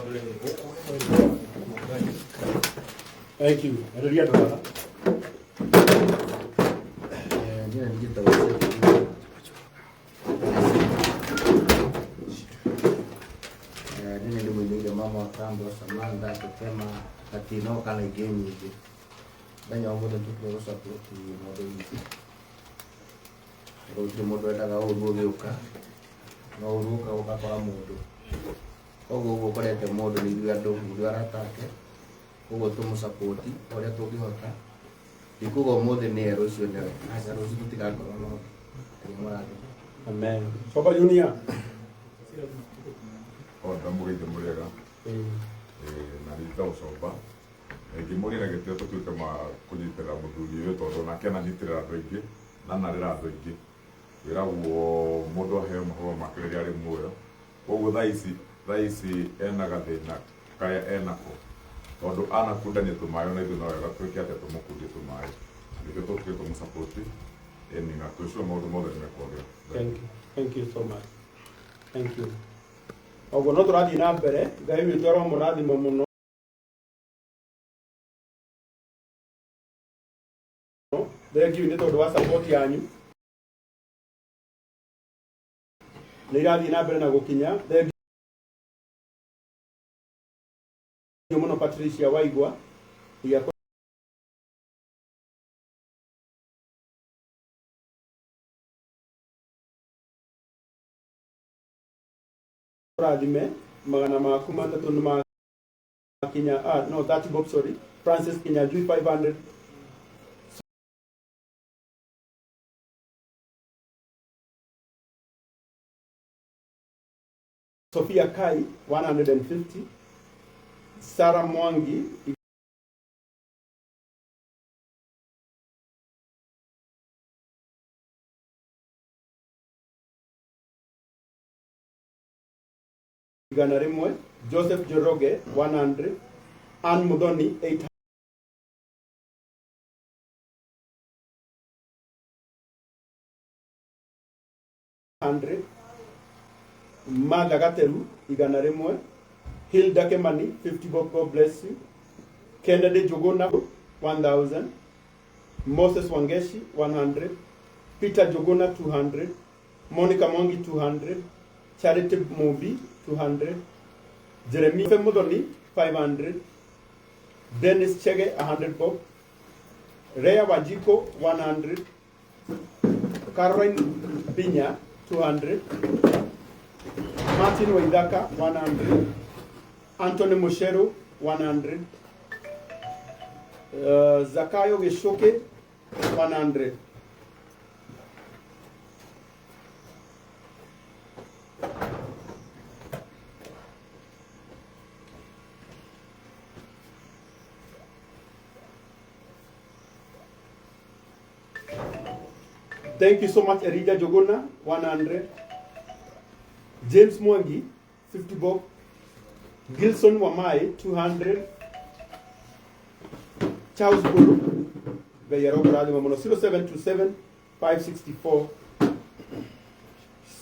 Tondũ rĩrĩ gũkũ wega. Thank you. Enderia andũ haha. Niĩ njĩtagwo Seth. Niĩ nĩ ndĩmũinĩire mama wa Kambo, Samantha, Tetema, Katino kana ingĩ nyingĩ. Mũthenya wa ũmũthĩ nĩtũkire gũcapoti mũndũ witũ. Tondũ gũtirĩ mũndũ wendaga ũru ũgĩũka, no ũru ũka ũgakora mũndũ. Koguo ũguo ũkorete mũndũ nĩ ithuĩ andũ, ithuĩ arata ake, koguo tũmũcapoti ũrĩa tũngĩhota. Ndikuga ũmũthĩ nĩ we, rũciũ nĩwe. Aca rũciũ tũtigakorwo no Ngai amũrathime. Amen. Coka Junior. O ndamũgeithia mũrĩega. Na nĩ njĩtagwo Comba. Na ingĩmũria na gĩtĩo tũtuĩke ma kũnyitĩrĩra mũthuri ũyũ tondũ onake ananyitĩrĩra andũ aingĩ na anarĩra andũ aingĩ. Wĩragwo mũndũ aheo mahũa make rĩrĩa arĩ muoyo. Koguo thaa ici ena gathĩna karĩa enako tondũ anakundania tũmaĩ ona ithuĩ no wega twĩke atĩa tũmũkundie tũmaĩ. Na nĩkĩo tũkire tũmũ-support ĩni na twĩ sure maũndũ mothe nĩ mekwagĩra. Thank you. Thank you so much. Thank you. Oguo no tũrathiĩ na mbere, Ngai witũ aromũrathima mũno. Thank you nĩ tondũ wa support yanyu. Nĩ irathiĩ na mbere na gũkinya. Thank you mũno Patricia Waigwa. Ngai akũrathime magana maku matatũ nĩ makinya, no 30 bob, sorry. Francis Kinyanjui 500. Sophia Kai 150. Sarah Mwangi igana rĩmwe. Joseph Njoroge 100. Ann Muthoni 800. Martha Gateru igana rĩmwe. Hilda Kemani 50 bob, God bless you. Kennedy Njuguna 1000. Moses Wangeshi 100. Peter Njuguna 200. Monica Mwangi 200. Charity Mumbi 200. Jeremy Muthoni 500. Dennis Chege 100 bob. Rea Wanjiko 100. Caroline Binya 200. Martin Waithaka 100. Anthony Musheru 100. Zakayo Gishuki 100. Thank you so much, Erija Jogona, 100. James Mwangi, 50 bob. Gilson Wamai, 200. Charles Guru, Ngai arokũrathima mũno. 0727 564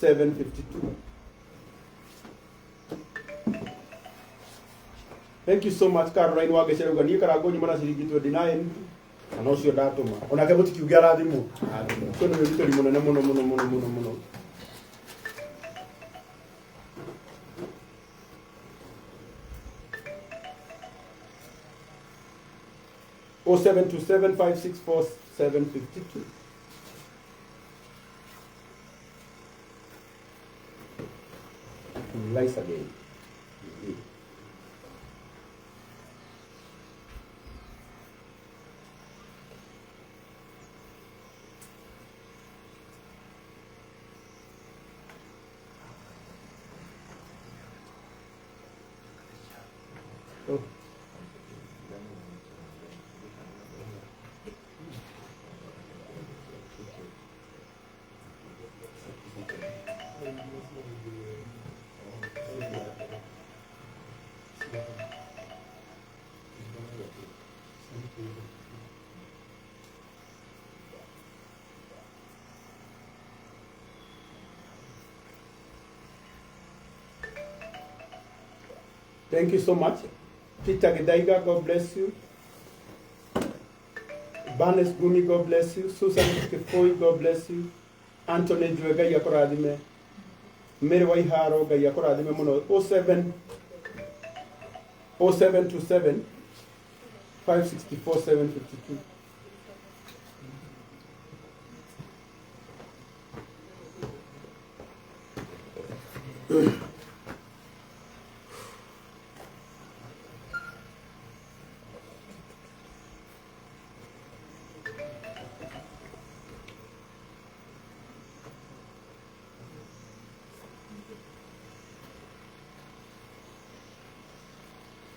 752. Thank you so much, Caroline Wangeci arauga niĩ Karangũ nyuma na ciringi 29 na nocio ndatũma onake mũtikiuge arathimwo. Ũcio nĩ wĩrutĩri mũnene mũno mũno mũno mũno mũno. 0727 564 752. Lies again. Oh. Thank you so much. Peter Githaiga, God bless you. Barnes Gumi, God bless you. Susan Kifoi, God bless you. Anthony Njue, Ngai akũrathime. Mary Waiharo, Ngai akũrathime mũno. 07 0727 564 752.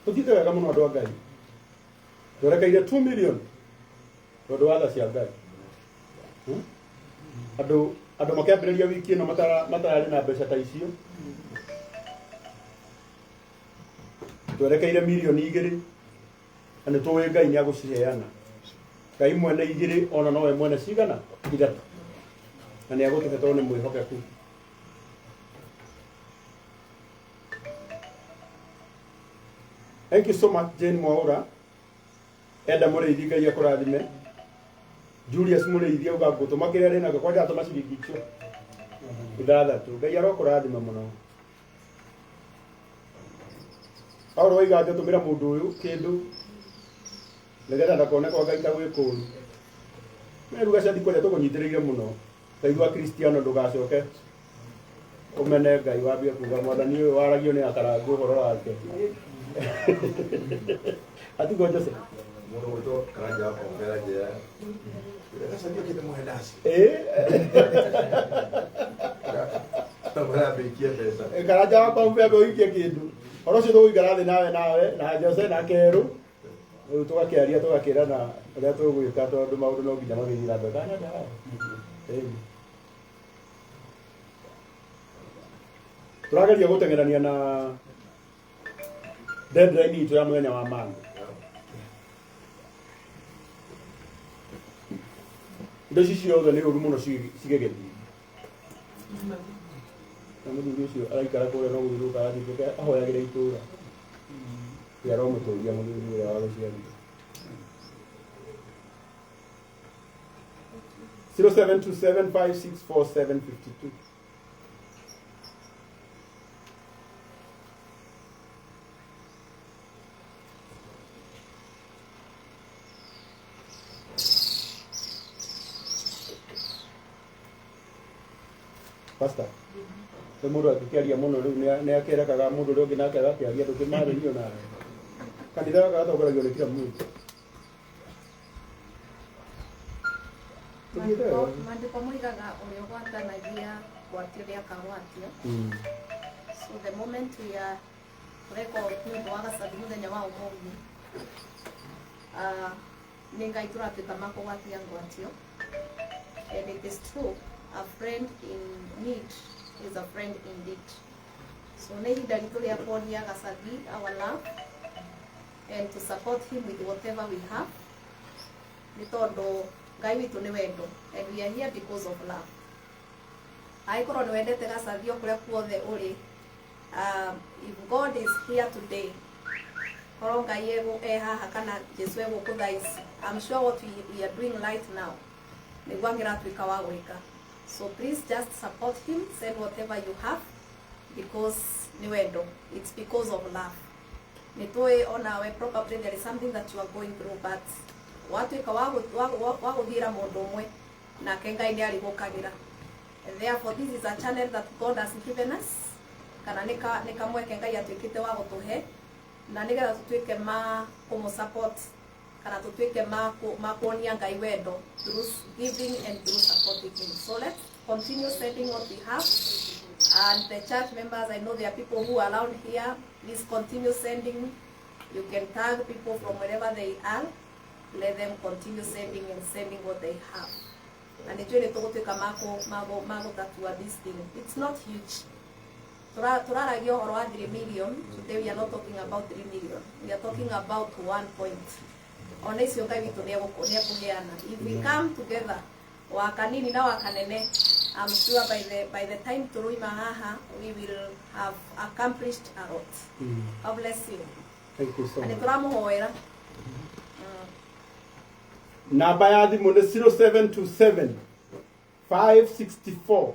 Tuthiĩte wega mũno andũ a Ngai. Twerekeire 2 million tondũ wa tha cia Ngai. Hmm? Andũ andũ makĩambĩrĩria wiki ĩno matararĩ na mbeca ta icio. Twerekeire mirioni igĩrĩ na nĩ tũĩ Ngai nĩ agũciheana. Ngai mwene igĩrĩ ona nowe mwene cigana ithatũ. Na nĩ agũtũhe tondũ nĩ mwĩhokeku. Thank you so much Jane Mwaura. Enda Mũrĩithi Ngai akũrathime. Julius Mũrĩithi auga ngũtũma kĩrĩa arĩ nakĩo kwanja atũma ciringi icio ithathatũ. Ngai arokũrathima mũno. Paulo oiga ngĩtũmĩra mũndũ ũyũ kĩndũ nĩgetha ndakone kwa Ngai ta gwĩ kũũru. Meruga cia thikũ ĩrĩa tũkũnyitĩrĩire mũno. Ngai wa Kristiano ndũgacoke ũmene Ngai wambie kuga mwathani ũyũ waragio nĩ akarangwo ũhoro wake. Atigo Jose. Mũndũ gwĩtwo Karanja wa Kombera njĩra. Gacathi okĩte mũhe ndaci. Eh, Marambĩkie mbeca. Karanja wakwa mbembe ũikie kĩndũ. Ũhoro ũcio tũgũikara thĩ nawe nawe na Jose na Kerũ. Rĩu tũgakĩaria tũgakĩrana ũrĩa tũgwĩka tondũ maũndũ no nginya magĩthiĩ na mbere. Kana ndawa. Ĩni. Tũrageria gũteng'erania na deadline itũ ya mũthenya wa Monday. Indo ici ciothe nĩ ũru mũno cigĩgĩthiĩ. Na mũthuri ũcio araikara kũrĩa no gũthiũrũrũka arathiũrũrũka ahoyagĩra itũra. Ngai aromũtũria mũthuri ũrĩa wa gũciarire. 0727564752. Pastor, nĩ mũndũ angĩkĩaria mũno rĩu nĩ akerekaga mũndũ ũrĩa ũngĩ nake agakĩaria ndũkĩmarĩrio nawe. Kanitha gaka gatongoragio nĩ kila mũndũ. Tũthiĩte wega. Maandĩko moigaga ũrĩa ũgwatanagia gwatio nĩakagwatio. So the moment we are tũreka nĩ ũndũ wa gacathi mũthenya wa ũmũthĩ, nĩ Ngai tũratuĩka ma kũgwatia ngwatio. And it is true, a friend in need is a friend indeed. So nĩ ihinda ritũ rĩa kuonia gacathi our love and to support him with whatever we have, nĩ tondũ Ngai witũ nĩ wendo and we are here because of love. Angĩkorwo nĩ wendete gacathi o kũrĩa kuothe ũrĩ, if God is here today, korwo Ngai e haha kana Jesu egũkũ thaa ici, I'm sure what we are doing right now nĩguo angĩratuĩka wa gwĩka. So please just support him, send whatever you have, because nĩ wendo. It's because of love. Nĩ tũĩ onawe probably there is something that you are going through, but watuĩka wa gũthiĩra mũndũ ũmwe nake Ngai nĩ arĩgũkagĩra. And therefore this is a channel that God has given us, kana nĩ kamweke Ngai atuĩkĩte wa gũtũhe, na nĩgetha tũtuĩke ma kũmũ-support kana tũtuĩke ma kuonia Ngai wendo through giving and through supporting him. So let's continue sending what we have. And the church members, I know there are people who are around here, please continue sending. You can tag people from wherever they are. Let them continue sending and sending what they have. And it's really tũgũtuĩka ma gũtatua this thing. It's not huge. Turaragia ũhoro wa 3 million. Today we are not talking about 3 million. We are talking about 1 point. Ona icio Ngai witũ nĩ ekũheana. If we come together Wa kanini na wa kanene. I'm sure by the time tũroima haha, we will have accomplished a lot. God bless you. Thank you so Na nĩ much. tũramũhoera. Namba ya thimũ nĩ 0727 564.